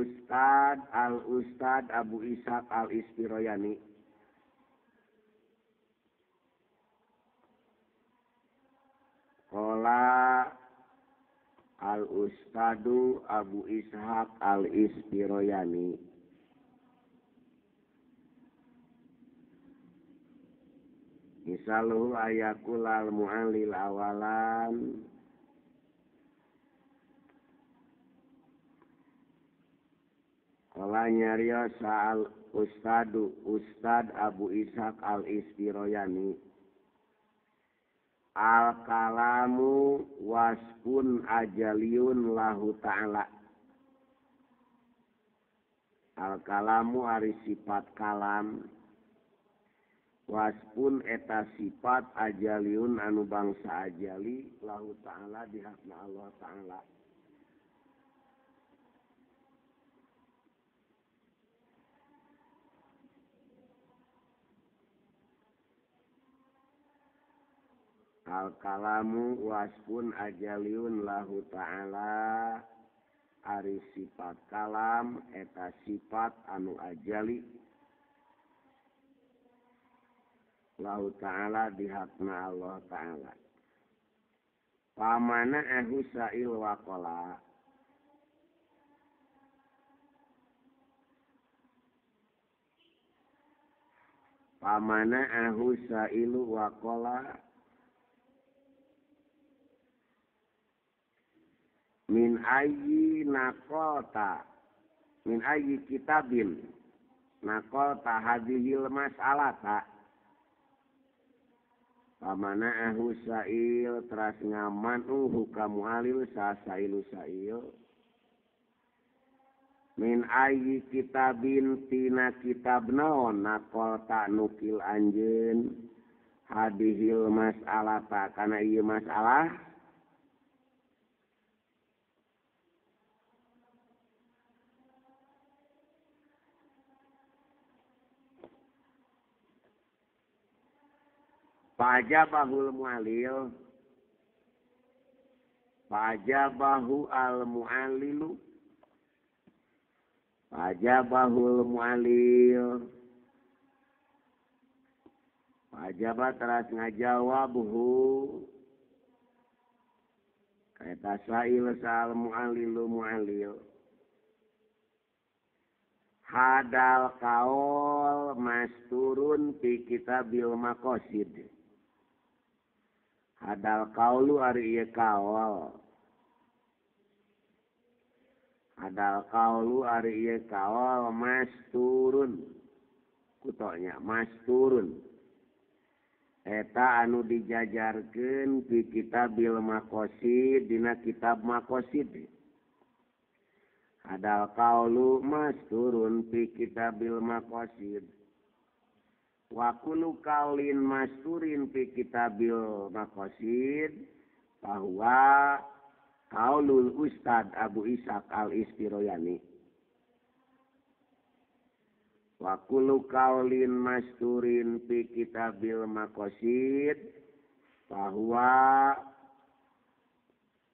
Ustad Al Ustad Abu Ishaq Al Ispiroyani. Qala Al Ustadu Abu Ishaq Al Ispiroyani. Misaluhu ayakulal mu'alil awalan Kala nyarios al Ustadu Ustad Abu Ishaq Al Ispiroyani. Al kalamu wasfun ajaliyun lahu ta'ala. Al kalamu ari sifat kalam. Wasfun eta sifat ajaliyun anu bangsa ajali lahu ta'ala dihakna Allah ta'ala. Al kalamu wasfun ajaliyun lahu ta'ala ari sifat kalam eta sifat anu ajali lahu ta'ala dihakna Allah ta'ala. Pamana ahu sa'il waqala pamana ahu sa'ilu waqala min ayyi naqata min ayyi kitabin naqata hadhil mas'alata. Pamana ahu sa'il teras ngamanu ka mu'alil sailu sa'il min ayyi kitabin tina kitab naon naqata nukil anjeun hadhil mas'alata kana ieu masalah. Fajabahul mu'alil fajabahu al mu'alilu fajabahul mu'alil fajaba teras ngajawabhu kaita sa'il sa'al mu'alilu mu'alil hadal kaul masturun fi kitabil maqasid. Hadal kaulu ari ieu kaul. Hadal kaulu ari ieu kaul masturun. Kutonya masturun. Eta anu dijajarkeun fi kitabil maqasid dina kitab maqasid. Hadal kaulu masturun fi kitabil maqasid. Wa kullu kaulin masturin fi kitabil maqasid bahwa kaulul Ustad Abu Ishaq Al Ispiroyani. Wa kullu kaulin masturin fi kitabil maqasid bahwa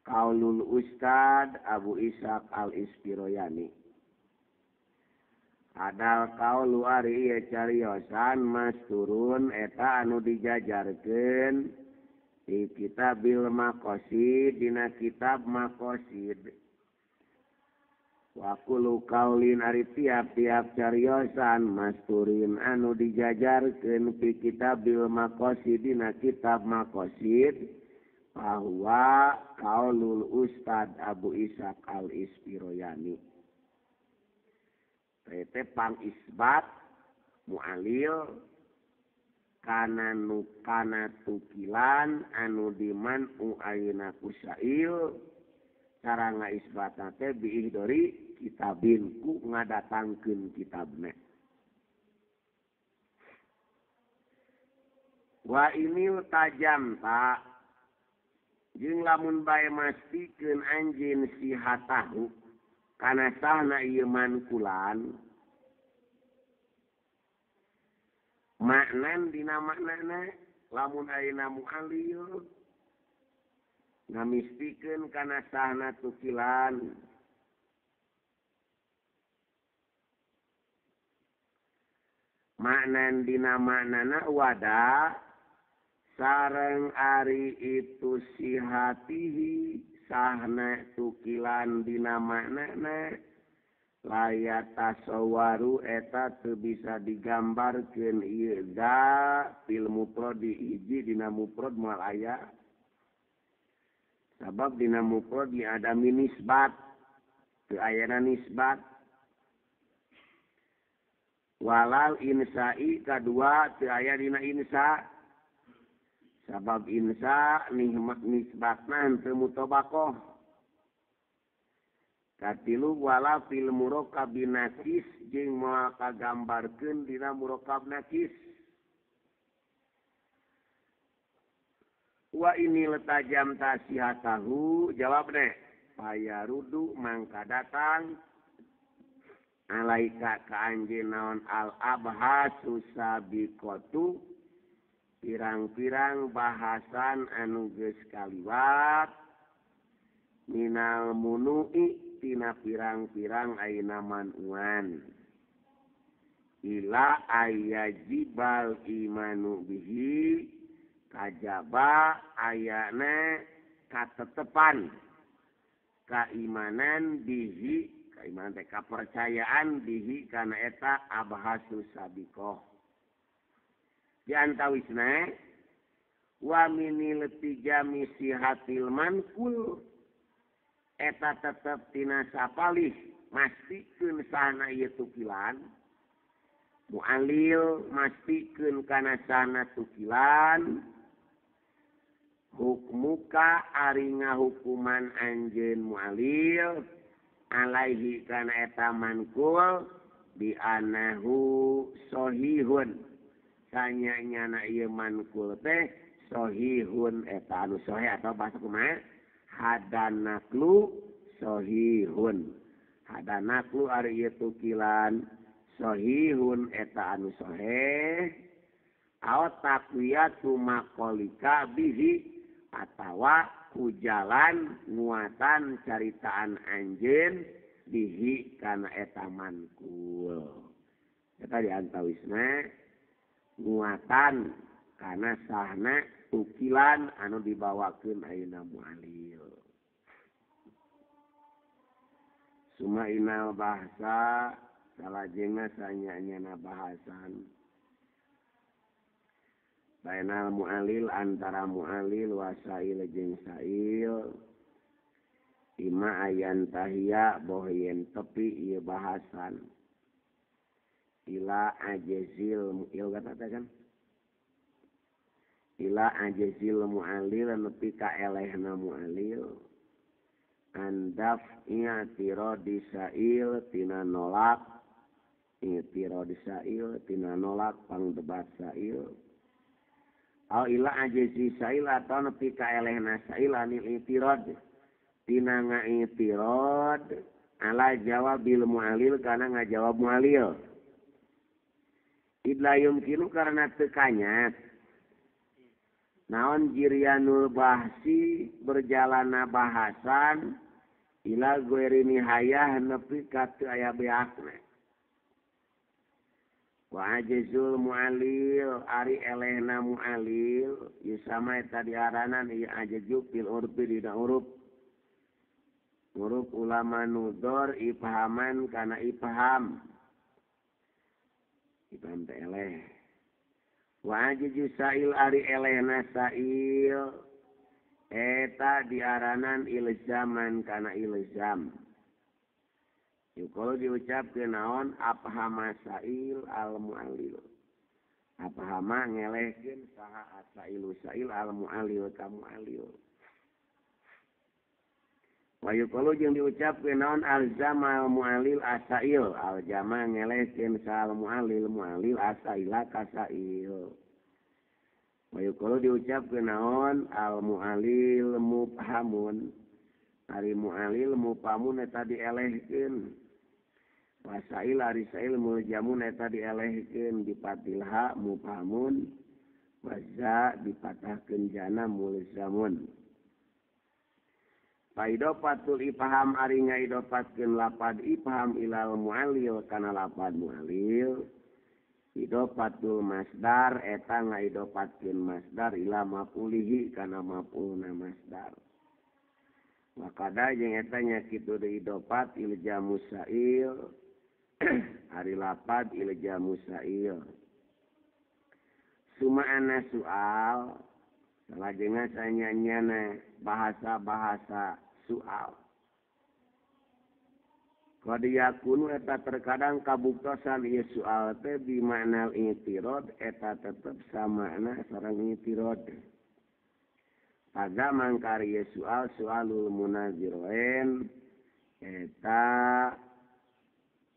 kaulul Ustad Abu Ishaq Al Ispiroyani. Adal kaulu ari ieu cariosan masturun eta anu dijajarkeun di kitabil maqasid dina kitab maqasid. Wa kullu kaulin ari tiap-tiap cariosan masturin anu dijajarkeun fi kitabil maqasid dina kitab maqasid bahwa kaulul Ustad Abu Ishaq Al Ispiroyani. Tete pang isbat mu'alil kana nu kana tukilan anu dimanu ayeuna ku sa'il cara ngaisbatna teh biihdori kitabin ku ngadatangkeun kitabna. Wa inil tajamta jeung lamun bae mastikeun anjeun sihatahu kana sahna ieu mankulan maknan dina maknana lamun ayeuna mu'alil ngamistikeun kana sahna tukilan Maknan dina maknana wada sareng ari itu sihatihi sahna tukilan dina maknana layat tasawaru eta teu bisa digambarkeun ieu da fil mufrad di hiji dina mufrad moal aya sabab dina mufrad li adami nisbat teu ayana nisbat walal insai kadua teu aya dina insa sabab insa nisbatna henteu mutabaqah katilu wala fil murakkab nakis jeung moal kagambarkeun dina murakkab nakis wa ini letajam tasihatahu jawabna payarudu mangka datang alaika ka anjeun naon al abhasu sabiqatu pirang-pirang bahasan anu geus kaliwat minal munui tina pirang-pirang ayeuna manuan ila ayajibal imanu bihi kajaba ayana katetepan kaimanan bihi kaimanan teh kapercayaan bihi kana eta abhasu sabiqah di antawisna wa minil tijami sihatil mankul eta tetep tina sapalih mastikeun sahna ieu tukilan mu'alil mastikeun kana sahna tukilan hukmuka ari ngahukuman anjeun mu'alil alaihi kana eta mankul bi anahu sahihun sanyanya ieu mankul teh sahihun eta anu sahih atau bahasa kumaha hadanaklu sahihun hadanaklu ari ieu tukilan sahihun eta anu sahih aw taqwiyatu maqalika bihi atawa ku jalan nguatan caritaan anjeun bihi kana eta mankul eta di antawisna nguatan kana sahna tukilan anu dibawakeun ayeuna mu'alil. Suma inal bahasa salajengna sanyanyana bahasan bainal mu'alil antara mu'alil wasail jeung sail ima ayan tahia boh yen tepi ieu bahasan ila ajzil mu'il kata kan ila ajzil mu'alil nepi ka elehna mu'alil andaf i'tiradi sa'il tina nolak i'tiradi sa'il tina nolak pangdebat sa'il au ila ajzi sa'il atau nepi ka elehna sa'il anil i'tirad tina ngaitirad ala jawabil mu'alil kana ngajawab mu'alil idla yumkinu karena tekanyat naon jirianul bahsi berjalana bahasan ila ghairi nihayah nepi ka teu aya beakna wa ajzul mu'alil ari elehna mu'alil yusama eta diaranan ieu ajzu fil urfi dina uruf uruf ulama nudor ifhaman kana ifham ifham teh eleh wa ajzu sa'il ari elehna sa'il eta diaranan ilzaman kana ilzam yuqalu diucapkeun naon afhama sa'il al mu'alil afhama ngelehkeun saha asailu sa'il al mu'alil ka mu'alil wa yuqalu jeung diucapkeun naon alzama al mu'alil asail aljama ngelehkeun saha al mu'alil mu'alil asaila ka sa'il wa yuqalu diucapkeun naon al mu'alil mubhamun ari mu'alil mubhamun eta dielehkeun wasail ari sail muljamun eta dielehkeun dipatilha mubhamun waza dipatahkeun jana mulzamun faidofatul ifham ari ngaidopatkeun lapad ifham ilal mu'alil kana lapad mu'alil Idofatul masdar eta ngaidofatkeun masdar ila mafulihi kana mafulna masdar. Wakada jeung eta nya kitu deui idofat iljamu sa'il ari lapad iljamu sa'il. Suma'ana soal salajengna sanyanyana bahasa-bahasa soal. Qad yakunu eta terkadang kabuktosan ieu soal teh bimakna i'tirad eta tetep samakna sareng i'tirad. Pada mangkari ieu soal soalul munaziroen eta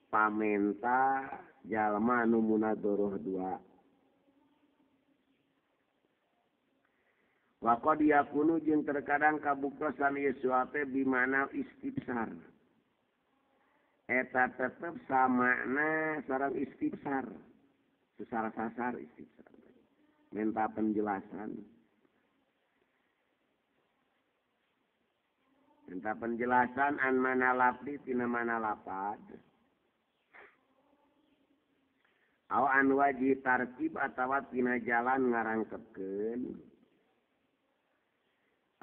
pamenta jalma anu munadoroh dua. Wa qad yakunu jeung terkadang kabuktosan ieu soal teh bimakna istifsar. Eta tetep samakna sareng istifsar. Sesar-sasar istifsar. Minta penjelasan. Minta penjelasan an mana lafdi tina mana lapad. Aw an wajhi tarkib atawa tina jalan ngarangkepkeun.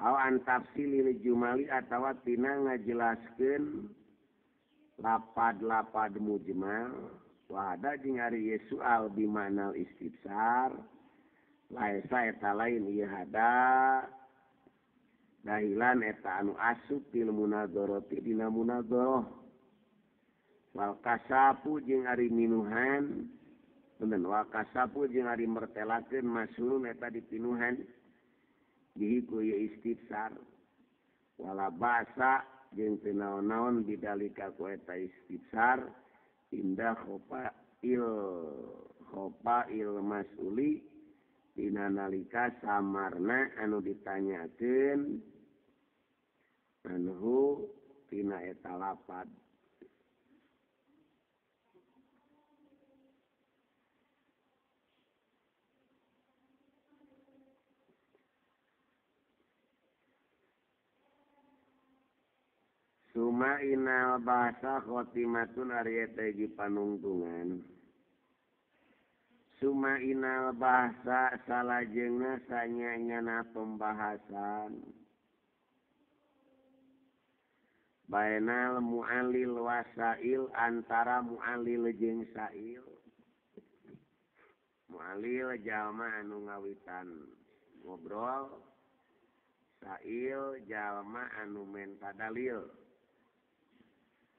Aw an tafsilil jumali atawa tina ngajelaskeun lapad-lapad mujmal. Wahada jeung ari ieu soal bimakna istifsar laisa eta lain ieu hada dahilan eta anu asup fil munadharati dina munadharah. Wal kasapu jeung ari minuhan punten wal kasapu jeung ari mertelakeun masulun eta dipinuhan bihi ku ieu istifsar. Wala basa jeung teu naon-naon bidalika ku eta istifsar indah khofa il mas'uli dina nalika samarna anu ditanyakeun anhu tina eta lapad. Suma inal bahasa khotimatun ari eta hiji panungtungan. Suma inal bahasa salajengna sanyanyana pembahasan. Bainal mu'alil wasail antara mu'alil jeung sa'il. Mu'alil jalma anu ngawitan ngobrol, sa'il jalma anu menta dalil.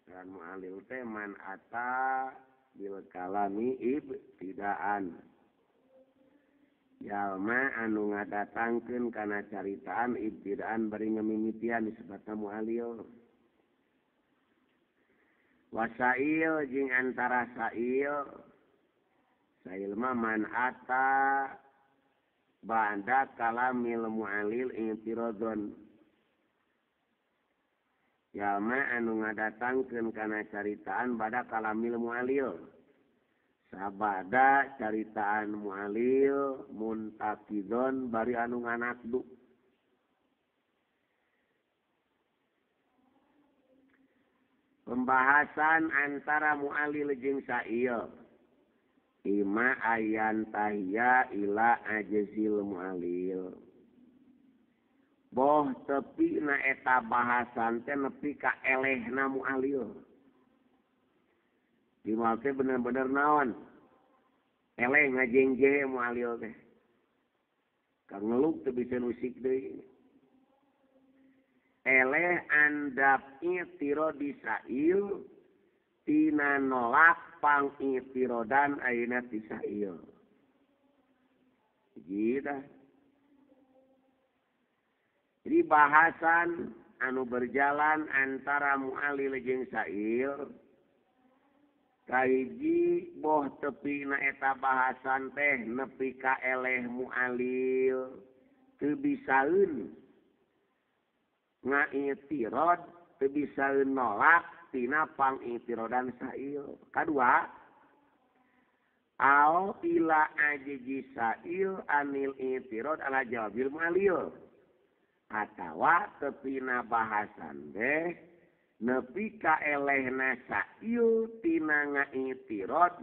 Dan mu'alil teh man ata bil kalami ibtidaan. Jalma anu ngadatangkeun kana caritaan ibtidaan bari ngamimitian disebutna mu'alil. Wasail jeung antara sa'il. Sa'il mah man ata ba'da kalamil mu'alil i'tiradon. Jalma anu ngadatangkeun kana caritaan bada kalamil mu'alil. Sabada caritaan mu'alil muntakidon bari anu nganakdu. Pembahasan antara mu'alil jeung sa'il. Ima ayan tahiyya ila ajzil mu'alil. Boh tepi na eta bahasan teh nepi ka elehna mu'alil. Di mal teh bener-bener naon? Eleh ngajengje mu'alil teh. Ka ngeluk teu bisa nusik deui. Eleh andap i'tirad sa'il tina nolak pang i'tiradan ayeuna ti sa'il. Gitu. Jadi bahasan anu berjalan antara mu'alil jeung sa'il kahiji boh tepi na eta bahasan teh nepi ka eleh mu'alil teu bisaeun ngaitirad teu bisaeun nolak tina pangitirodan sa'il. Kadua au ila ajji sa'il anil itirad ala jawabil mu'alil. Atawa tepina bahasan deh nepi ka elehna sa'il tina ngaitirad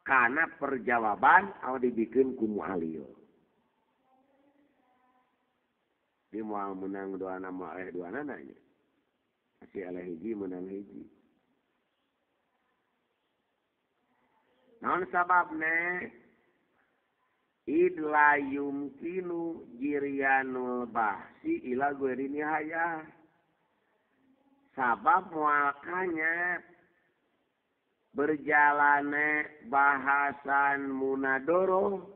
Kana perjawaban anu dibikeun ku mu'alil. Di moal menang doana moal eleh duanana nya. Masih eleh hiji menang hiji. Naon sababna? Id la yumkinu jiryanul bahsi ila ghairi nihayah. Sabab moal kanya berjalane bahasan munadoro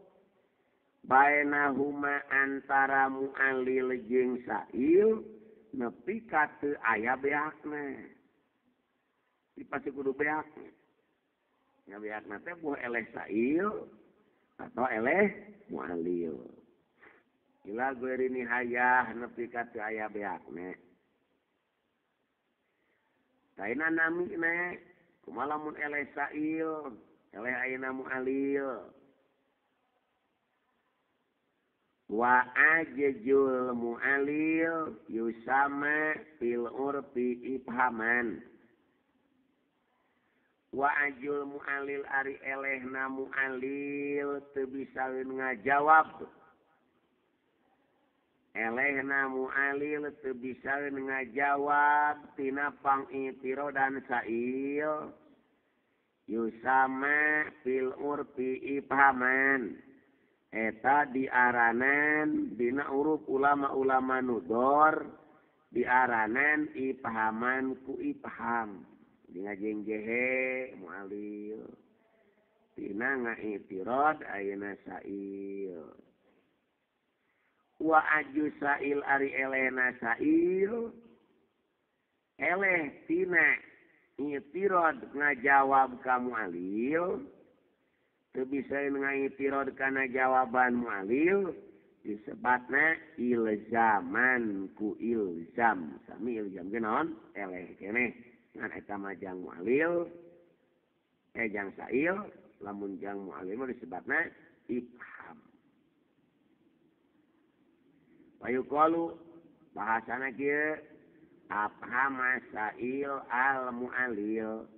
bainahuma antara mu'alil jeung sa'il nepi ka teu aya beakna. Pasti kudu beakna. Nya beakna teh buh eleh sa'il atau eleh mu'alil. Ila ghairi nihayah nepi ka teu aya beakna. Taina namina kumaha lamun eleh sa'il, eleh ayeuna mu'alil. Wa ajjul mu'alil yusama fil urfi ibhaman. Wa ajjul mu'alil ari elehna mu'alil teu bisaeun ngajawab. Elehna mu'alil teu bisaeun ngajawab tina pangitirodan sa'il yusama fil urfi ibhaman. Eta diaranan dina uruf ulama-ulama nudor diaranan ibhaman ku ibham di ngajengjehe mu'alil tina ngaitirod ayeuna sa'il. Wa aju sa'il ari elehna sa'il eleh tina itirod ngajawab ka mu'alil teu bisa ngaitirod kana jawaban mu'alil disebatna ilzaman ku ilzam. Sami ilzam ge naon? Eleh keneh ngan eta mah jang mu'alil jang sa'il, lamun jang mu'alil mah disebatna ibham. Wayuqalu bahasana kieu abhama sa'il al mu'alil.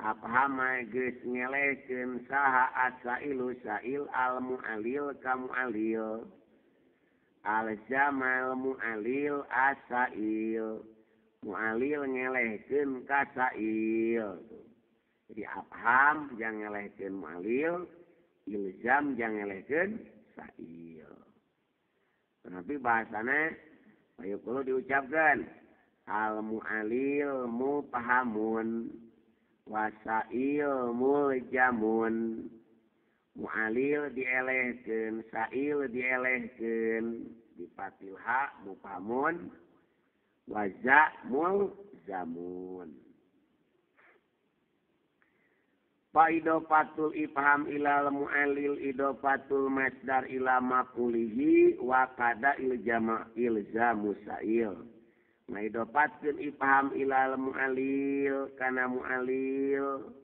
Abhama geus ngelehkeun saha as-sa'ilu sa'il al mu'alil ka mu'alil. Alzamal mu'alil as-sa'il. Mu'alil ngelehkeun ka sa'il. Jadi abham jang ngelehkeun mu'alil, ilzam jang ngelehkeun sa'il. Tapi bahasana wayuqulu diucapkeun al mu'alil mupahamun wasail muljamun. Mu'alil dielehkeun, sa'il dielehkeun, dipatil ha mupahamun waza mulzamun. Fa idofatul ifham ilal mu'alil idofatul masdar ila maqulihi wa kada iljama ilzamu sa'il. Nah idofatkeun ifham ilal mu'alil kana mu'alil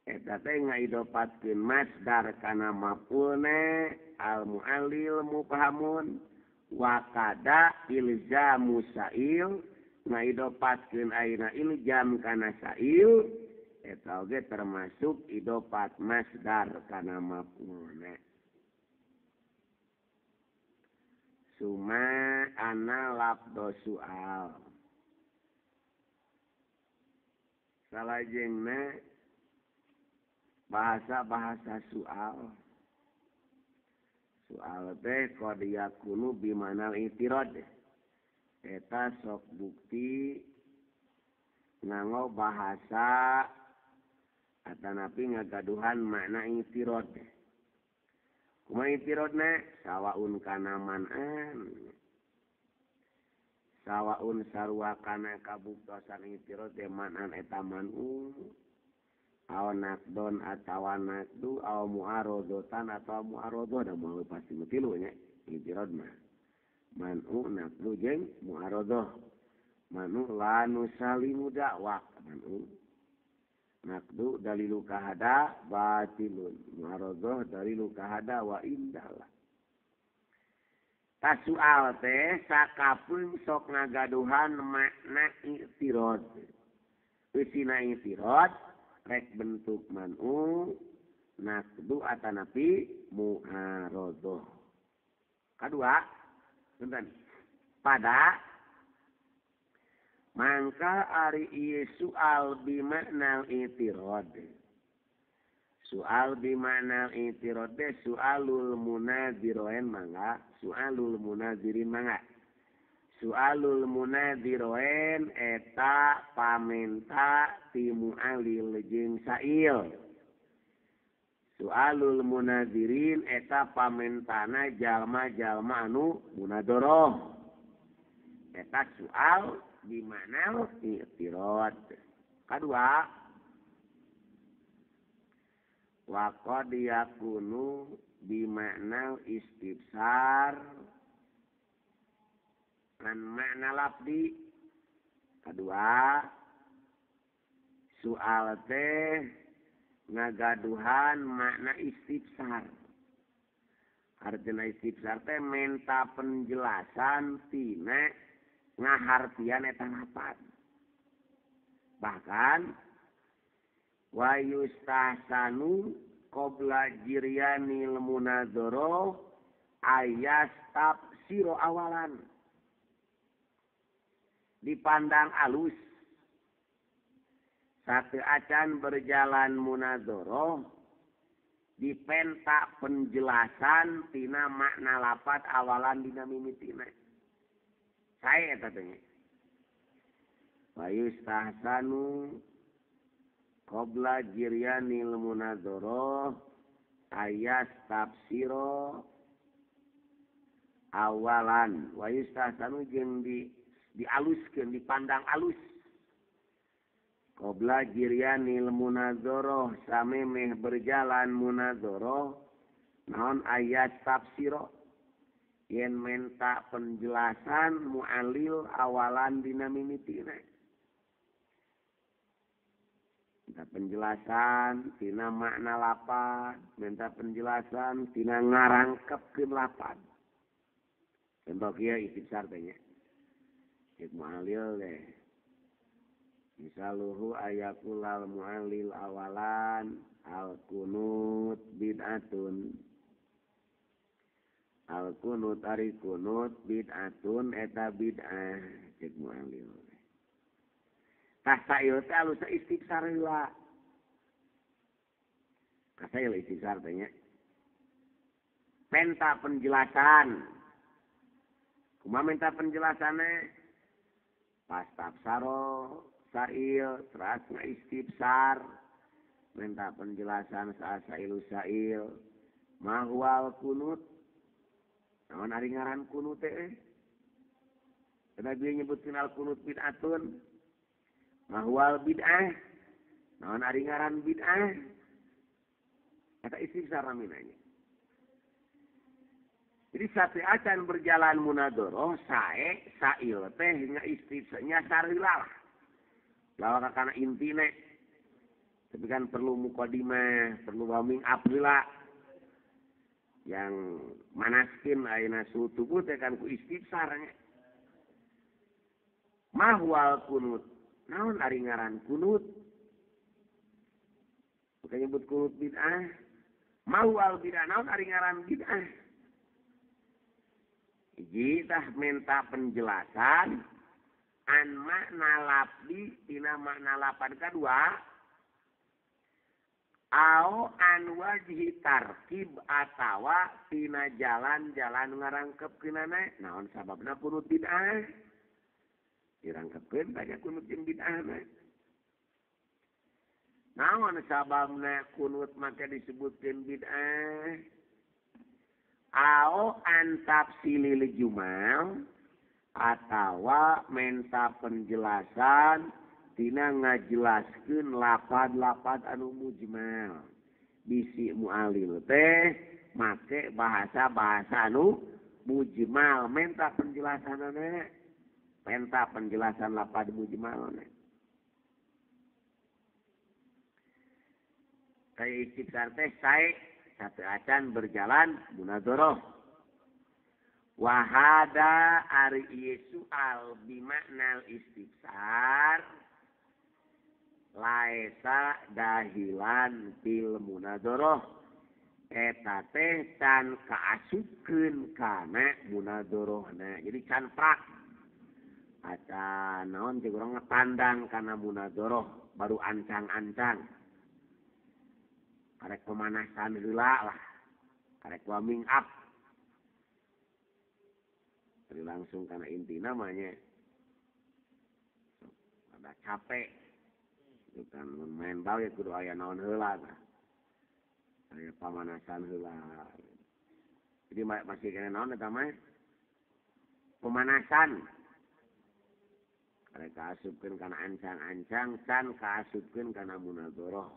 eta teh ngaidofatkeun masdar kana maf'ulna al mu'alil mubhamun wa kada ilzamu sa'il ngaidofatkeun ayeuna iljam kana sa'il eta oge termasuk idofat masdar kana maf'ulna. Suma ana labdo soal. Salajengna bahasa-bahasa soal. Soal teh qad yakunu bimanal i'tirad. Eta sok bukti nganggo bahasa atanapi ngagaduhan makna i'tirad. Kumaha i'tiradna? Sawaun kana man'an. Sawaun sarua kana kabuktosan i'tirad teh man'an eta man'u. Aw nakdon atawa nakdu aw mu'arodotan atawa mu'arodoh da moal pasti tilu nya i'tirad mah. Man'u nakdu jeung mu'arodoh. Man'u la nusalimu dakwah man'u. Nakdu dalilu kahada batilun, mu'arodoh dalilu kahada wa indalah. Tasual teh sakapeung sok ngagaduhan makna i'tirad. Eusina i'tirad rek bentuk man'u, Nakdu atanapi mu'aradhah. Kadua, punten. Pada mangka ari ieu soal bimaknal i'tirad. Soal bimaknal i'tirad teh soalul munadhiroen mangga, soalul munadhirin mangga. Soalul munadhiroen eta pamenta ti mu'alil jeung sa'il. Soalul munadhirin eta pamentana jalma-jalma anu munadoroh. Eta soal bimaknal i'tirad. Kadua, wa qad yakunu bimaknal istifsar an makna lafdi. Kadua, soal teh ngagaduhan makna istifsar. Artina istifsar teh menta penjelasan tina ngahartian eta lapad. Bahkan wa yustahsanu qabla jiryanil munadhara ayas tafsiro awalan. Dipandang alus satu acan berjalan munadhara dipenta penjelasan tina makna lapad awalan dina mimitina. Sae eta teh. Wa yustahsanu qabla jiryanil munadhara ayas tafsiro awalan. Wa yustahsanu jeung dialuskeun, dipandang alus. Qabla jiryanil munadhara samemeh berjalan munadhara naon ayat tafsiro yen menta penjelasan mu'alil awalan dina mimitina. Minta penjelasan tina makna lapad, minta penjelasan tina ngarangkepkeun lapad. Contoh kieu istifsar teh nya. Cek mu'alil teh. Misaluhu ayakulal mu'alil awalan al-kunut bid'atun. Al-kunut ari kunut bid'atun eta bid'ah cek mu'alil. Tah sail teh alusna istifsar heula. Kasail istifsar teh nya. Menta penjelasan. Kumaha menta penjelasanna? Pas tafsaro sa'il, teras ngaistifsar, minta penjelasan sailu sa'il, mahwal kunut, naon ari ngaran kunut teh? Kada bieu nyebutkeun al kunut bid'atun, mahwal bid'ah, naon ari ngaran bid'ah? Eta istifsar namina nya. Jadi satu acan berjalan munadoroh, sae sa'il teh ngaistifsar nyasar heula lah. Lawa kana intine. Tapi kan perlu mukadimah, perlu warming up heula. Yang manaskeun ayeuna suhu tubuh teh kan ku istifsar nya. Mahwal kunut. Naon ari ngaran kunut? Bukan nyebut kunut bid'ah. Mahwal bid'ah, naon ari ngaran bid'ah? Hiji tah minta penjelasan an makna labdi tina makna lapan kedua au an wajhi tarkib atawa tina jalan-jalan ngarangkepkeunana naon sababna kunut bid'ah dirangkepkeun tanya kunut jeung bid'ah naon sababna kunut make disebutkeun bid'ah au an tafsilil jumal atawa menta penjelasan tina ngajelaskeun lapad-lapad anu mujmal bisi mu'alil teh make bahasa-bahasa anu mujmal menta penjelasanana menta penjelasan lapad mujmalna kaya istifsar teh sae satu acan berjalan munadharah. Wahada ari ieu soal bimaknal istifsar Laisa dahilan fil munadharah eta teh can kaasupkeun kana munadharahna. Jadi can prak acan naon teh urang ngetandang kana munadharah baru ancang-ancang karek pemanasan heula lah, karek warming up. Jadi langsung kana inti namanya ada capek itu kan main bal ya kudu aya naon heula tah, aya pamanasan heula. Jadi masih kena naon eta mah pemanasan. Karek kaasupkeun kana ancang-ancang can kaasupkeun kana munadharah.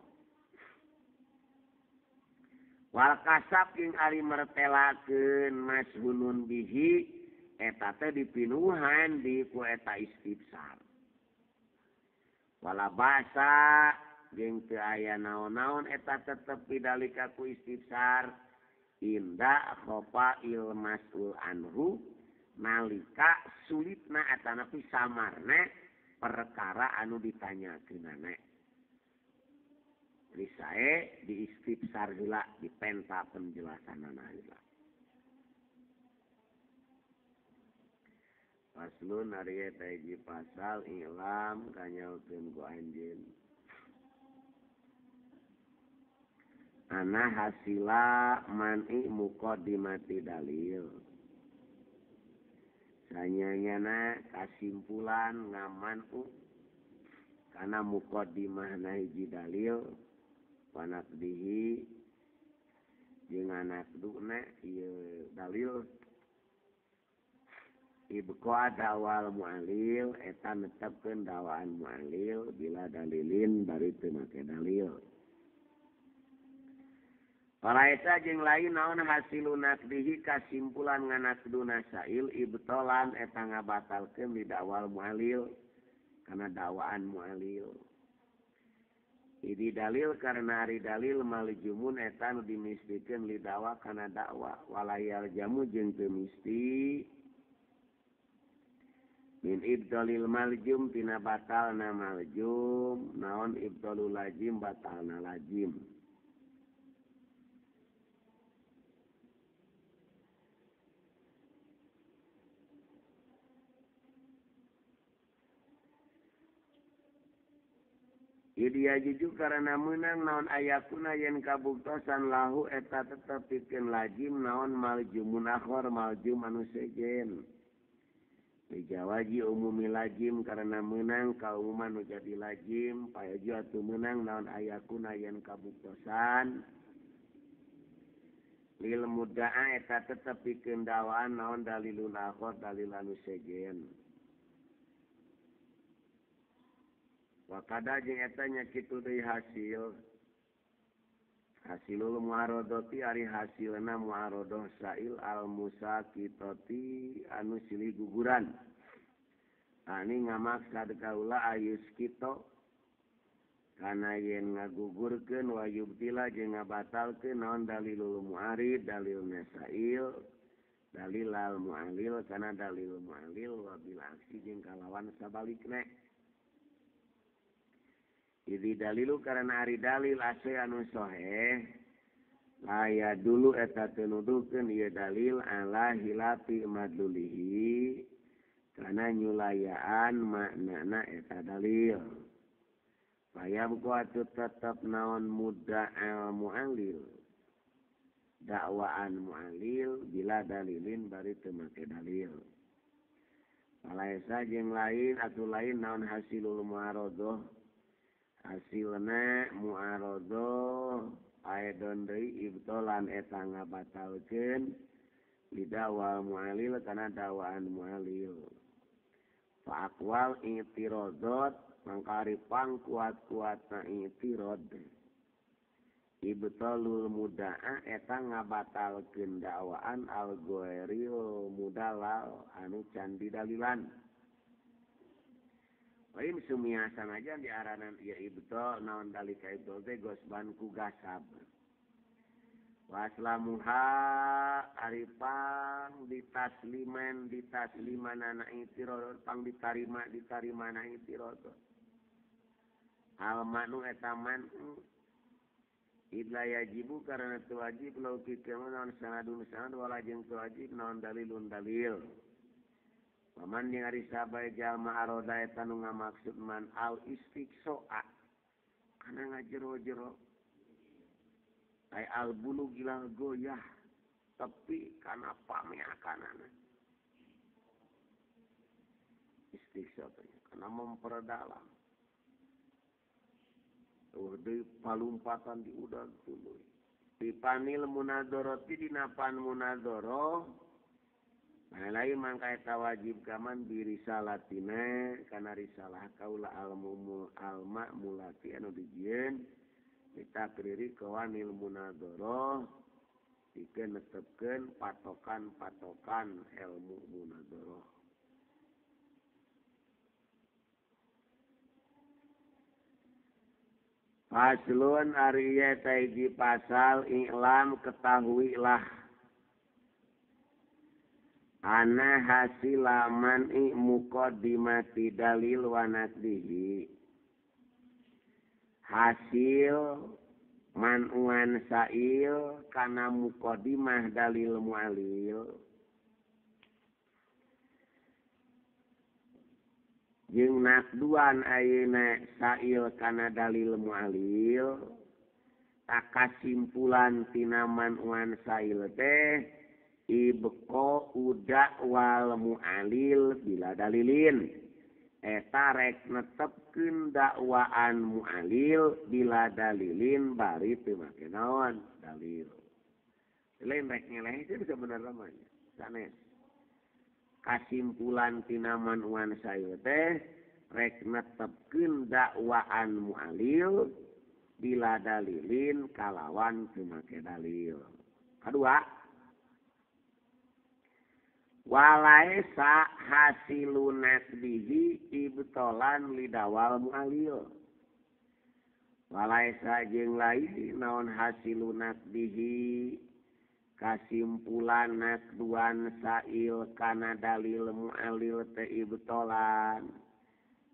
Wal kasab jeung ari mertelakeun mashhunun bihi eta teh dipinuhan di ku eta istifsar. Wala basa jeung teu aya naon-naon eta tetep bidalika ku istifsar inda khofa il mas'ul anhu nalika sulitna atanapi samarna perkara anu ditanyakeunana. Jadi sae diistifsar heula, dipenta penjelasanana heula. Faslun ari eta hiji pasal ilam kanyaokeun ku anjeun. Ana hasila man'i muqaddimati dalil. Sanyanyana kasimpulan ngaman'u kana muqaddimahna hiji dalil wanakdihi jeung anakduna ieu dalil ibqa dawal mu'alil eta netepkeun dawaan mu'alil bila dalilin bari teu make dalil. Palaeta jeung lain naon hasilun nakdihi kasimpulan nganakduna sail ibtolan eta ngabatalkeun di dawal mu'alil kana dawaan mu'alil. Idi dalil karena ari dalil maljumun eta nu dimistikeun li dawa kana dakwa walayal jamu jeung teu misti min ibdalil maljum tina batalna maljum naon ibdalul lajim batalna lajim. Idia juju karena menang naon ayakuna yen kabuktosan lahu eta tetep pikeun lajim naon maljumun akhor maljum anu sejen. Dijawaji umumi lajim karena menang kaumuman nu jadi lajim payaju atuh menang naon ayakuna yen kabuktosan lil mudda'a eta tetep pikeun dawaan naon dalilun akhor dalil anu sejen. Wakada jeung eta nya kitu deui hasil hasilul muaradati ari hasilna muaradah sail al musakitati anu silih guguran ani ngamaksad kaula ayus kita kana yen ngagugurkeun wa yubtila jeung ngabatalkeun naon dalilul muarid dalil nasail dalil al mualil kana dalil mualil wa bil aksi jeung kalawan sabalikna. Idi dalilu karena ari dalil ase anu soheh laya dulu eta teu nuduhkeun ieu dalil ala hilafi madlulihi kana nyulayaan maknana eta dalil. Fayabqa atuh tetep naon mudda'al mu'alil dakwaan mu'alil bila dalilin bari teu make dalil. Palaesa jeung lain atuh lain naon hasilul mu'aradah hasilna mu'aradah aedon deui ibtolan eta ngabatalkeun lidawa mu'alil kana dakwaan mu'alil. Fa aqwal i'tiradat mangkari pang kuat-kuatna i'tirad ibtalul muda'a eta ngabatalkeun dakwaan al-ghairil mudalal anu can didalilan. Lain sumia sanajan diaranan ieu ibtal naon dalika ibtal teh gosban ku gasab. Waslamuha ari pang ditasliman ditaslimanana i'tirad pang ditarima ditarimana i'tirad. Al manu eta man idla yajibu karena teu wajib lau kieu naon sanadun sanad wala jeung teu wajib naon dalilun dalil. Paman jeung ari sabae jalma aroda eta nu ngamaksud man al istiqsoa kana ngajero-jero ai al bulu gila goyah tapi kana pameakanana istiqso kana memperdalam deui palumpatan di udag tuluy dipanil munadharati dina pan munadharah lain mangka eta wajib kaman birisalatina kana risalah kaula al-mumul al-ma'mulati anu dijieun ditakriri kawanil munadharah dikeun netepkeun patokan-patokan ilmu munadharah. Faslun ari ieu teh hiji pasal i'lam ketahuilah ana hasilaman i muqaddimati dalil wa nakdihi hasil manuan sa'il kana muqaddimah dalil mu'alil jeung nakduan ayeuna sa'il kana dalil mu'alil takasimpulan tina manuan sa'il teh ibqa dakwal mu'alil bila dalilin eta rek netepkeun dakwaan mu'alil bila dalilin bari teu make naon dalil. Lain rek ngeleh itu sebenarnya mah sanes. Kasimpulan tina manuan sail teh rek netepkeun dakwaan mu'alil bila dalilin kalawan teu make dalil. Kadua walaisa hasilun nasbihi ibtolan lidawal mu'alil walaisa jeung lain naon hasilun nasbihi kasimpulan nakduan sa'il kana dalil mu'alil teh ibtolan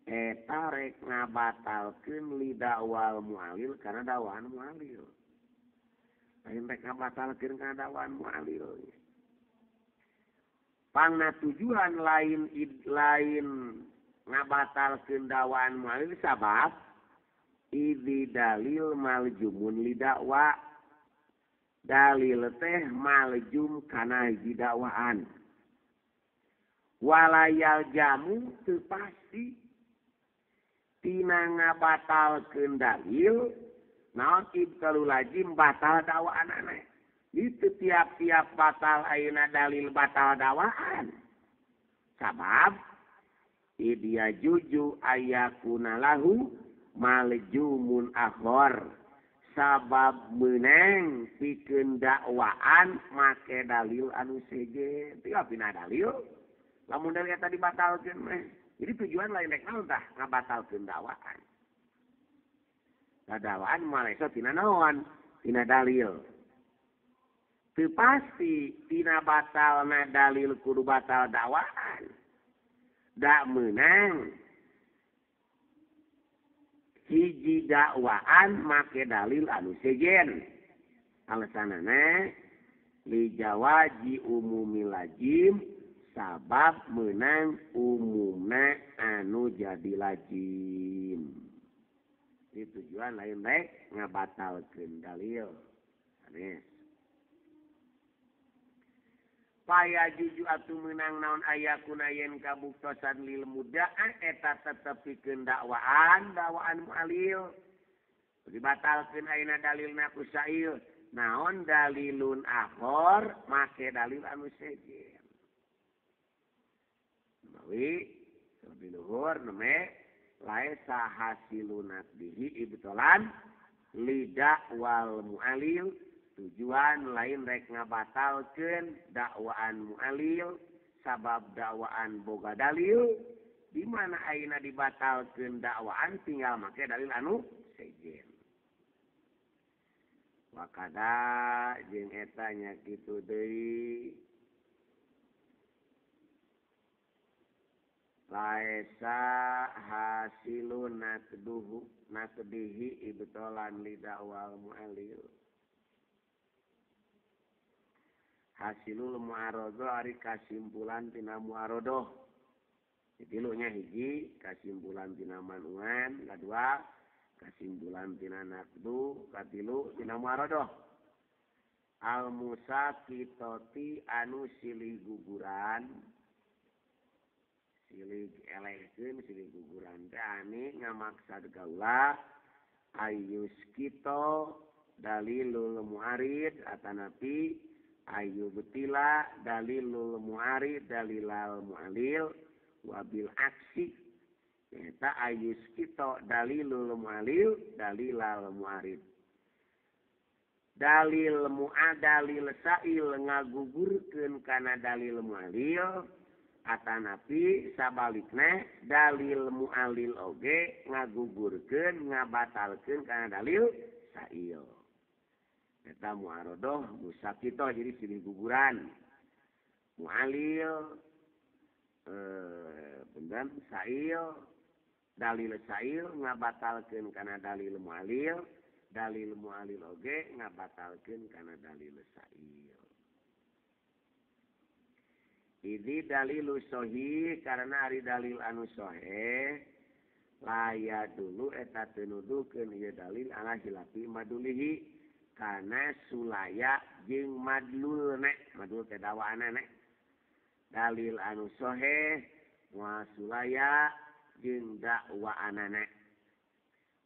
eta rek ngabatalkeun lidawal mu'alil kana dakwaan mu'alil lain rek ngabatalkeun kana dakwaan mu'alil. Pangna tujuan lain lain ngabatalkeun dakwaan mu'alil sabab idi dalil maljumun lidakwa dalil teh maljum kana hiji dakwaan walayal jamu teu pasti tina ngabatalkeun dalil naon ibtalu lajim batal dakwaan aneh. Itu tiap-tiap batal ayeuna dalil batal dakwaan. Sabab idia juju ayakuna lahu maljumun akhor. Sabab meunang pikeun dakwaan make dalil anu sejen. Teu pina dalil. Lamun dalil eta dibatalkeun mah. Jadi tujuan lain rek naon tah ngabatalkeun dakwaan. Da dakwaan moal iso tina naon? Tina dalil. Teu pasti tina batalna dalil kudu batal dakwaan. Da meunang hiji dakwaan make dalil anu sejen. Alasanana li jawaji umumi lajim sabab meunang umumna anu jadi lajim. Ini tujuan lain rek ngabatalkeun dalil. Sanes. Paya juju atuh meunang naon ayakuna yen kabuktosan lil mudaa eta tetep pikeun dakwaan dakwaan mu'alil. Dibatalkeun ayeuna dalilna ku sa'il. Naon dalilun akhor make dalil anu sejen. Mawi lebih luhur neme laisa hasilun bihi ibtolan lidakwal mu'alil. Tujuan lain rek ngabatalkeun dakwaan mu'alil sabab dakwaan boga dalil di mana ayeuna dibatalkeun dakwaan tinggal make dalil anu sejen. Wakada jeung eta nya kitu deui. Laesa hasilun nakduhu nakdihi ibtolan lidakwal mu'alil. Hasilul mu'arodoh ari kasimpulan tina mu'arodoh. Tilunya hiji kasimpulan tina manuan, kadua kasimpulan tina nakdu, katilu tina mu'arodoh. Al musakitoti anu silih guguran, silih elehkeun silih guguran teh ani ngamaksad kaula ayus kita dalilul mu'arid atanapi ayu betila dalilul mu'arid dalilal mu'alil wabil aksi eta ayus kita dalilul mu'alil dalilal mu'arid. Dalil mu'adalil sa'il ngagugurkeun kana dalil mu'alil atanapi sabalikna dalil mu'alil oge ngagugurkeun ngabatalkeun kana dalil sa'il. Eta mu'arodoh musakitoh jadi silih guguran. Mu'alil bendan sa'il dalil sa'il ngabatalkeun kana dalil mu'alil, dalil mu'alil oge ngabatalkeun kana dalil sa'il. Ini dalilu sohih karena ari dalil anu soheh laya dulu eta teu nuduhkeun ieu dalil ala hilafi madulihi kana sulaya jeung madlulna, madlul teh dawaanna. Dalil anu soheh moal sulaya jeung dakwaanana.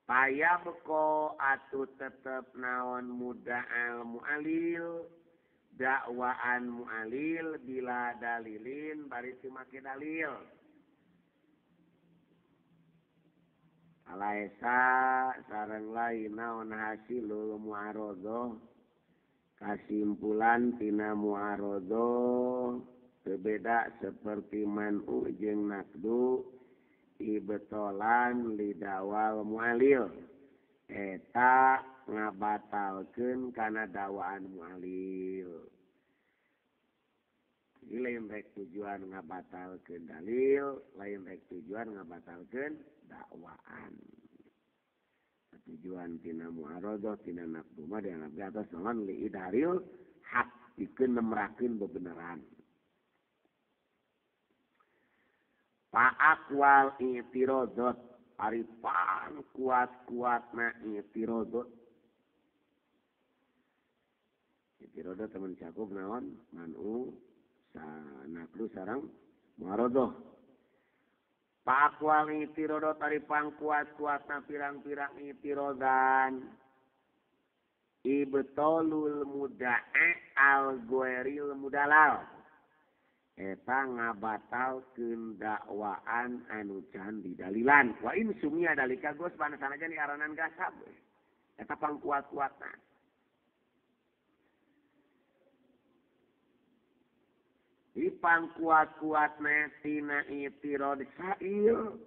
Paya beko atuh tetep naon muda'al mu'alil, dakwaan mu'alil bila dalilin bari teu make dalil. Alaesa sareng lain naon hasilul mu'arodoh kasimpulan tina mu'arodoh berbeda seperti man'u jeung nakdu ibtolan lidawal mu'alil eta ngabatalkeun kana dakwaan mu'alil. Jadi lain rek tujuan ngabatalkeun dalil, lain rek tujuan ngabatalkeun dakwaan. Tujuan tina mu'arodoh tina nakdu mah dianggap di atas naon liidharil hak pikeun nemrakeun bebeneran. Paakwal i'tiradot ari pang kuat-kuatna i'tiradot. I'tiradot teman cakup naon man'u sanaklu sareng mu'arodoh. Paakwal i'tiradot ari pang kuat-kuatna pirang-pirang i'tiradan. Ibtolul muda'a al-ghairil mudalal. Eta ngabatalkeun dakwaan anu can didalilan. Wa in sumia dalika gos panasanajan diaranan gasab. Eta pangkuat-kuatna. Di pangkuat-kuatna tina i'tirad sa'il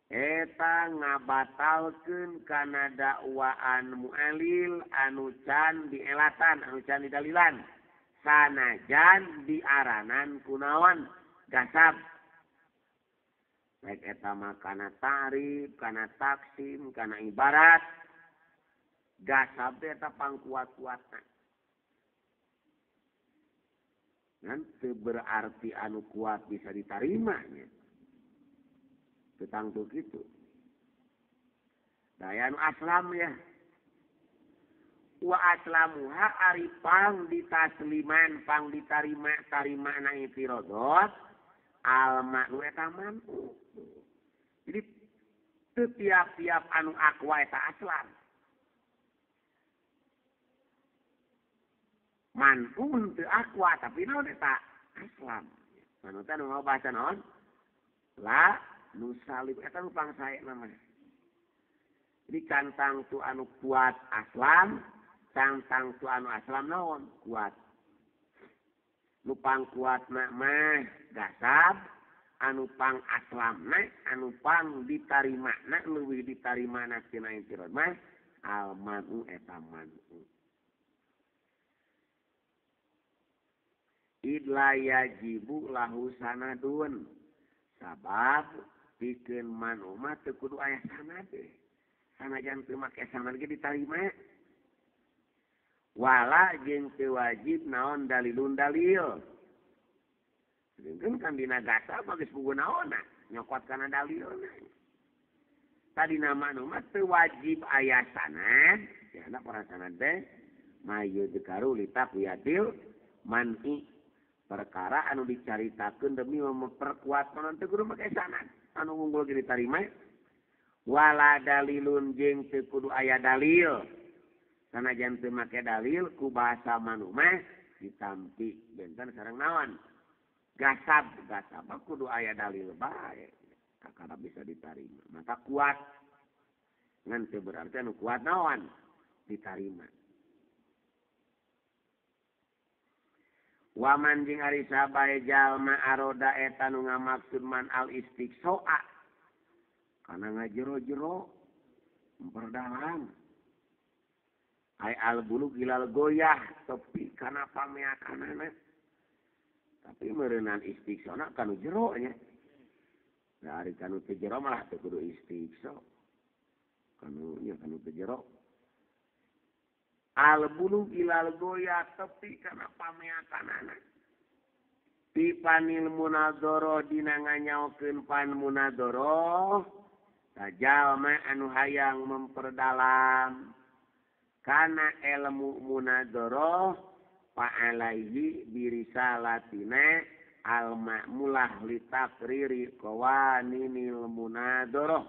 eta ngabatalkeun kana dakwaan mu'alil anu can dielatan, anu can didalilan. Sanajan diaranan kunaon gasab. Baik eta mah kana tarif, kana taksim, kana ibarat. Gasab teh eta pangkuat-kuatna. Ngan teu berarti anu kuat bisa ditarima nya. Teu tangtu kitu. Daya anu aslam ya. Wa aslamuha ari pang ditasliman pang ditarima tarima na i'tiradot al ma'nu eta man'u. Jadi teu tiap-tiap anu akwa eta aslam. Man'u teu akwa tapi naon eta aslam. Manu teh nu bahasa naon? La nusalim eta nu pangsae mah. Jadi cantang tu anu kuat aslam, cantang tu anu aslam naon kuat. Nu pang kuatna mah gasab, anu pang aslamna, anu pang ditarimana leuwih ditarimana tina i'tirad mah al man'u eta man'u. Idla yajibu lahu sanadun. Sabab pikeun manu mah teu kudu aya sanad. Sanajan teu make sanad ge ditarima. Wala jeung teu wajib naon dalilun dalil. Sedengkeun kan dina gasab mah geus puguh naonna, nyokot kana dalilna. Tadina manu mah teu wajib aya sanad, ya orang sanad teh mayudkaru litaqwiyatil man'i. Perkara anu dicaritakeun demi memperkuat konon teu kudu make sanad anu unggul ge ditarima. Wala dalilun jeung teu kudu aya dalil. Sanajan teu make dalil ku bahasa manu mah ditampi benten sareng naon? Gasab, gasab kudu aya dalil bae. Kakara bisa ditarima. Maka kuat. Ngan teu berarti anu kuat naon? Ditarima. Waman jeung ari sabae jalma aroda eta nu ngamaksud man al istiqsoa kana ngajero-jero memperdalam ai al bulug ilal goyah tepi kana pameakanana tapi meureunnan istiqsona kanu jero nya da ari kanu teu jero malah teu kudu istiqso kanu nya kanu teu jero. Al bulug ilal goya tepi kana pameakanana. Pipanil munadoro dina nganyaokeun pan munadoro tajalma anu hayang memperdalam kana ilmu munadoro fa'alaihi birisalatina al ma'mulah litakriri qawaninil munadoro.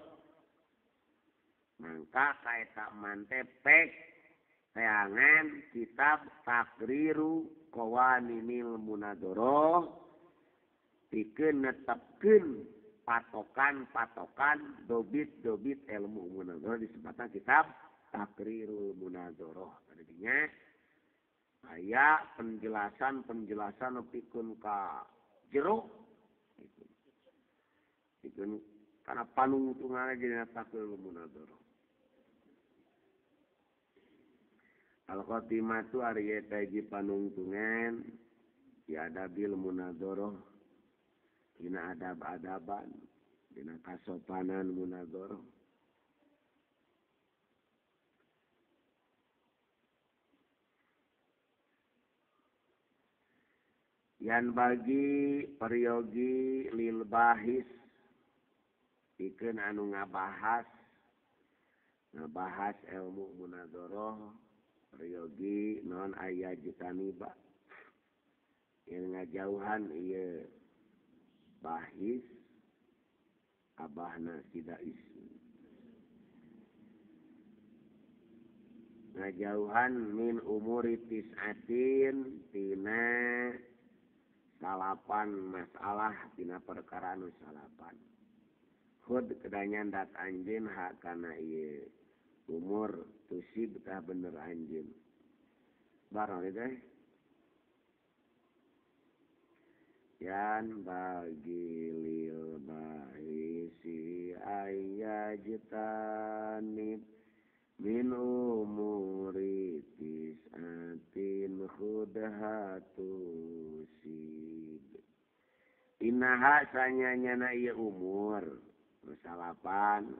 Mangka kaeta mantepek teangan kitab Takriru Qawaninil Munadoroh pikeun netepkeun patokan-patokan dobit-dobit ilmu munadoroh disebutna kitab Takrirul Munadoroh. Tadinya aya penjelasan-penjelasan pikeun ka jero pikeun kana panungtunganna dina Takrirul Munadoroh. Al-khotimatu ari eta hiji panungtungan ya adabil munadoroh dina adab-adaban dina kasopanan munadoroh. Yan bagi peryogi lil bahis pikeun anu ngabahas ilmu munadoroh peryogi non aya jutaniba yang ngajauhan ieu bahis abahna sidais ngajauhan min umuri tis'atin tina salapan masalah tina perkara nu salapan khud kedanyandat anjeun hakana ieu umur tusib tah bener anjeun barang teh yan bagi lil bahisi ayajtanib min umuri tis'atin khudha tusib inaha sanyanyana ieu umur salapan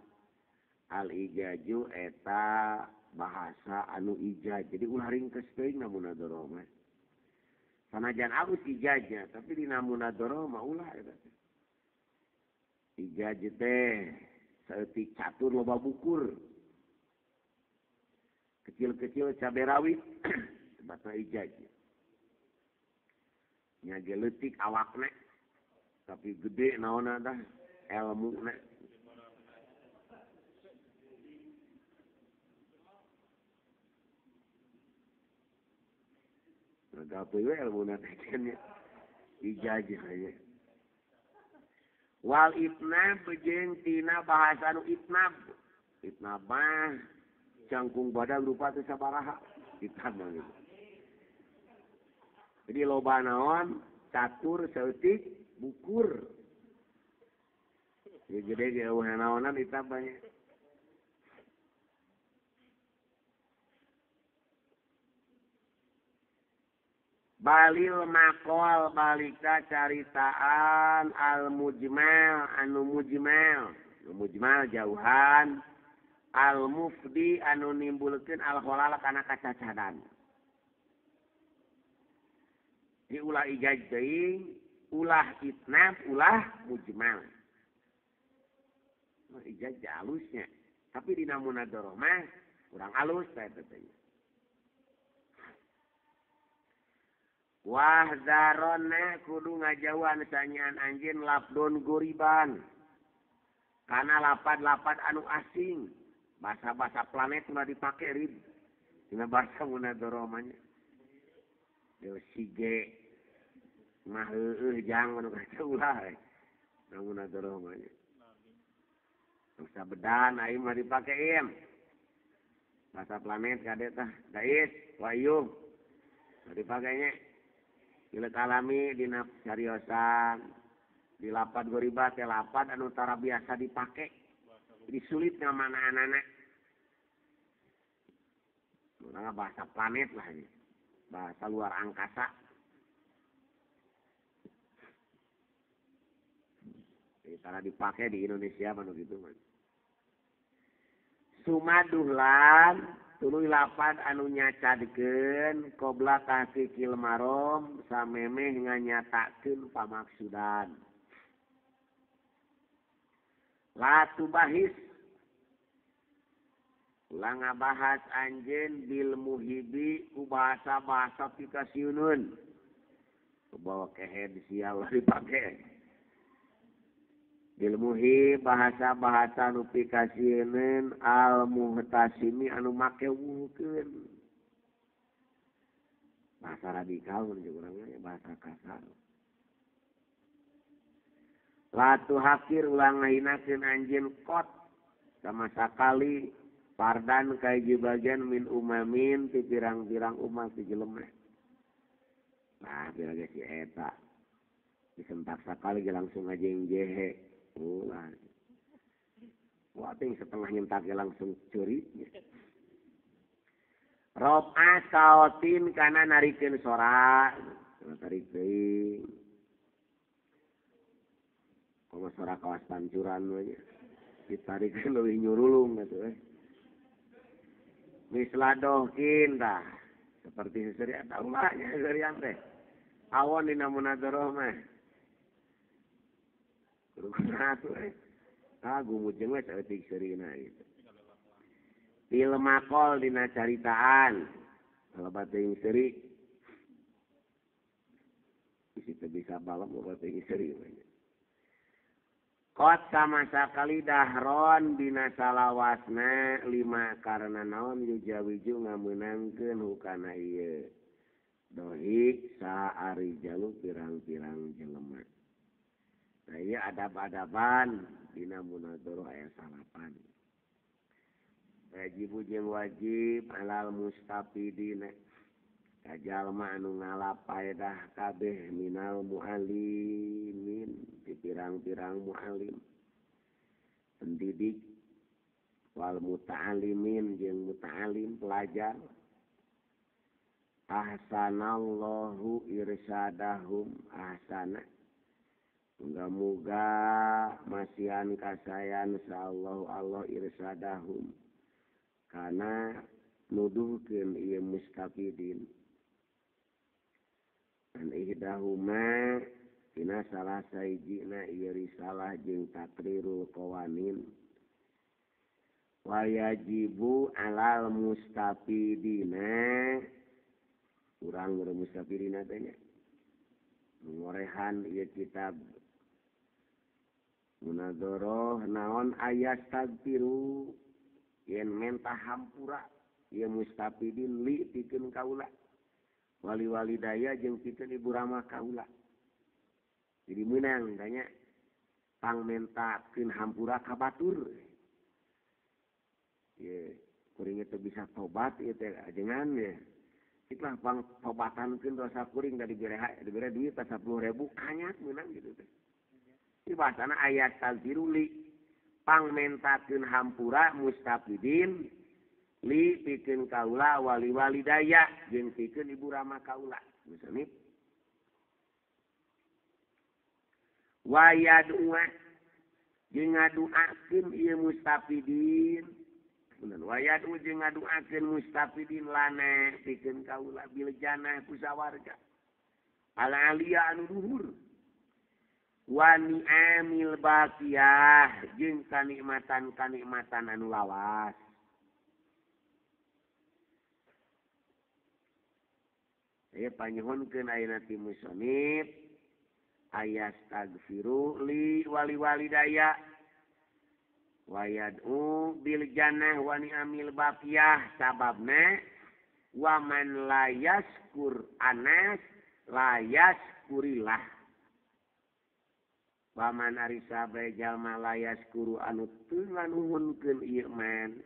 al ijaju eta bahasa anu ijaj. Jadi ulah ringkes teuing na munadoroh mah. Sanajan alus ijajnya, tapi dina munadoroh mah ulah eta teh. Ijaj teh saeutik catur loba bukur. Kecil-kecil cabe rawit sebatna ijaj. Nya ge leutik awakna tapi gede naonna tah elmuna. Gape we ilmuna teh nya ijazah nya. Wal itnab jeung tina bahasa nu itnab. Itnab mah cangkung badag rupa teh sabaraha itnab mah gitu. Jadi loba naon catur saeutik bukur. Ya gede ge eueuh naonan itnab mah nya. Balil maqal balika caritaan al mujmal anu mujmal. Nu mujmal jauhan al mufdi anu nimbulkeun al khalal kana kacacadan. Di ulah ijaz teuing, ulah itnab, ulah mujmal. Nah, ijaz alusnya, tapi dina munadharah mah kurang alus teh teh. Wahzarona kudu ngajauhan sanyaan anjeun labdon goriban. Kana lapad-lapad anu asing, bahasa-bahasa planet ulah dipake rib. Dina bahasa munadharah mah nya. Deui sige mah heueuh jang anu kaca ulah. Dina munadharah mah nya. Bahasa bedan aing mah dipake im. Bahasa planet kade tah, dais, wayuh. Dipakenya. Ilek alami dina cariosan di lapad goriba teh lapad anu tara biasa dipake. Jadi sulit ngamana anak-anak. Urang bahasa planet lah ini. Bahasa luar angkasa. Jadi tara dipake di Indonesia mah gitu mah. Sumaduhlan tuluy lapad anu nyacadkeun qobla tahqiqil marom samemeh nganyatakeun pamaksudan. La tubahis ulah ngabahas anjeun bil muhibi ku bahasa-bahasa pikasieuneun. Kubawa kehed sial dipake. Bil muhib bahasa-bahasa nu pikasieuneun al muhtasimi anu make wuhkeun. Bahasa radikal mun jeung urang mah bahasa kasar. La tuhakir ulah ngahinakeun anjeun kot sama sakali pardan ka hiji bagian min umamin ti pirang-pirang umat ti jelema. Nah, bila ge si eta disentak sakali ge langsung ngajengjehe. Ulah. Wah, ting setengah nyentak langsung curi. Roba saotin kana narikeun sora, tarik teuing. Komo sora kawas pancuran we nya. Ditarikeun leuwih nyurulung atuh we. Misladohkin tah. Seperti seserian tah ulah nya seserian teh. Awon dina munadharah mah. Ah, gumujeng we saeutik seurina gitu. Fil maqal dina caritaan. Loba teuing seuri. Bisi teu bisa balem loba teuing seuri we. Qad sama sakali dahron dina salawasna lima karena naon yujawiju ngameunangkeun hukana ieu. Dohik saari jalu pirang-pirang jelema. Nah, iya adab-adaban dina munadharah aya salapan. Wajib jeung wajib alal mustafidina. Ka jalma anu ngalap paedah kabeh minal muallimin di pirang-pirang muallim. Pendidik wal muta'allimin jeung muta'alim pelajar. Ahsanallahu irsadahum ahsana. Muga-muga masihan kasayan sallallahu Allah irsadahum kana nuduhkeun ieu mustafidin. An ihdahuma dina salah sahijina ieu risalah jeung takrirul qawanin. Wa yajibu alal mustafidina urang mustafidina teh nya ngorehan ieu kitab munadharah naon ayat tagfiru yen menta hampura ieu mustafidin li pikeun kaula wali-wali daya jeung pikeun ibu rama kaula. Jadi meunang tanya pangmentakeun hampura ka batur. Ye kuring teu bisa tobat ieu teh ajengan ye. Itulah pang tobatankeun dosa kuring da dibere duit 10.000 kanyak meunang gitu teh. Di bahasana ayat tagfiruli pangmentakeun hampura mustafidin Li pikeun kaula wali-wali daya jeung pikeun ibu rama kaula. Misalnya wayadua jeung ngaduakeun ieu mustafidin. Wayadu jeung ngaduakeun mustafidin lana pikeun kaula bil jannah ku sawarga. Al aliyah anu luhur. Wa ni'amil baqiyah jeung kanikmatan-kanikmatan anu lawas. Ieu panyuhunkeun ayeuna ti musonib ayastagfiru li wali walidaya wa yad'u bil jannah wa ni'amil baqiyah sababna wa man la yaskur anas la yaskurillah. Wa man ari sabe jalma la yaskuru anu teu nganuhunkeun ieu man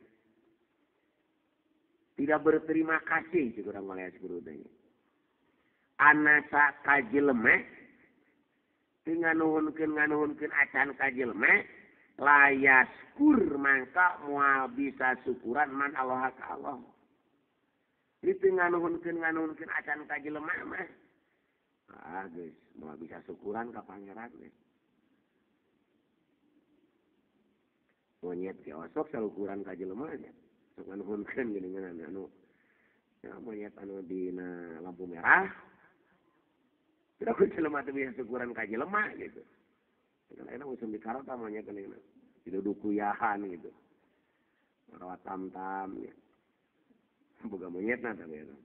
tidak berterima kasih cik urang la yaskuru teh. Anasa ka jelema teu nganuhunkeun acan ka jelema layaskur mangka moal bisa syukuran man Allah ka Allah. Jadi teu nganuhunkeun acan ka jelema mah ah geus moal bisa syukuran ka pangeran geus. Monyet ge osok salukuran ka jelema nya. Sok nganuhunkeun geuningan anu ya monyet anu dina lampu merah. Tidak ku jelema teu bisa syukuran ka jelema gitu. Kan ayeuna musim dikarota monyet geuningan. Duduk kuyahan gitu. Rawat tam-tam ya. Boga monyetna tapi eta.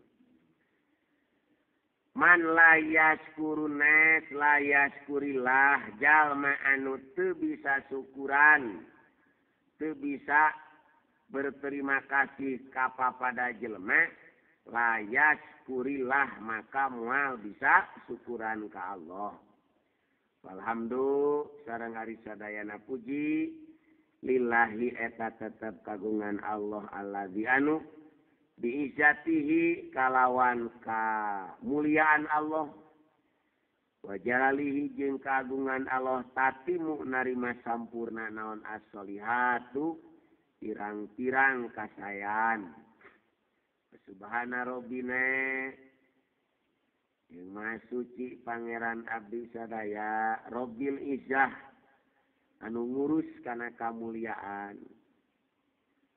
Man la yaskurun nas la yaskurillah jalma anu teu bisa syukuran, teu bisa berterima kasih ka papada jelema la yaskurillah maka moal bisa syukuran ka Allah. Walhamdulillah sareng ari sadayana puji lillahi eta tetep kagungan Allah allazi anu biizzatihi kalawan kamuliaan Allah wa jalalihi jeung kagungan Allah tatimu narima sampurna naon as-solihatu pirang-pirang kasayan. Subhana rabbina jeung maha suci pangeran abdi sadaya Rabbil Izzah anu ngurus kana kamuliaan,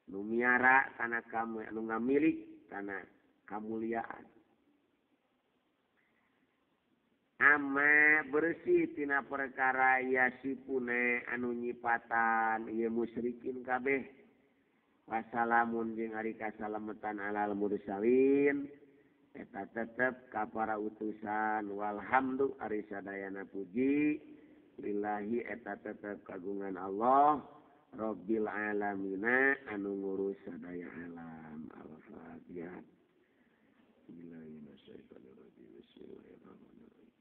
nu miara kana kamu, anu ngamilik kana kamuliaan. Ama bersih tina perkara yasipune anu nyipatan ieu musyrikin kabeh. Wassalamun jeung ari kasalametan alal mursalin eta tetep ka para utusan. Walhamdu ari sadayana puji lillahi eta tetep kagungan Allah Rabbil alamina anu ngurus sadaya alam. Al-Fatihah. Bismillahirrahmanirrahim. Bismillahirrahmanirrahim.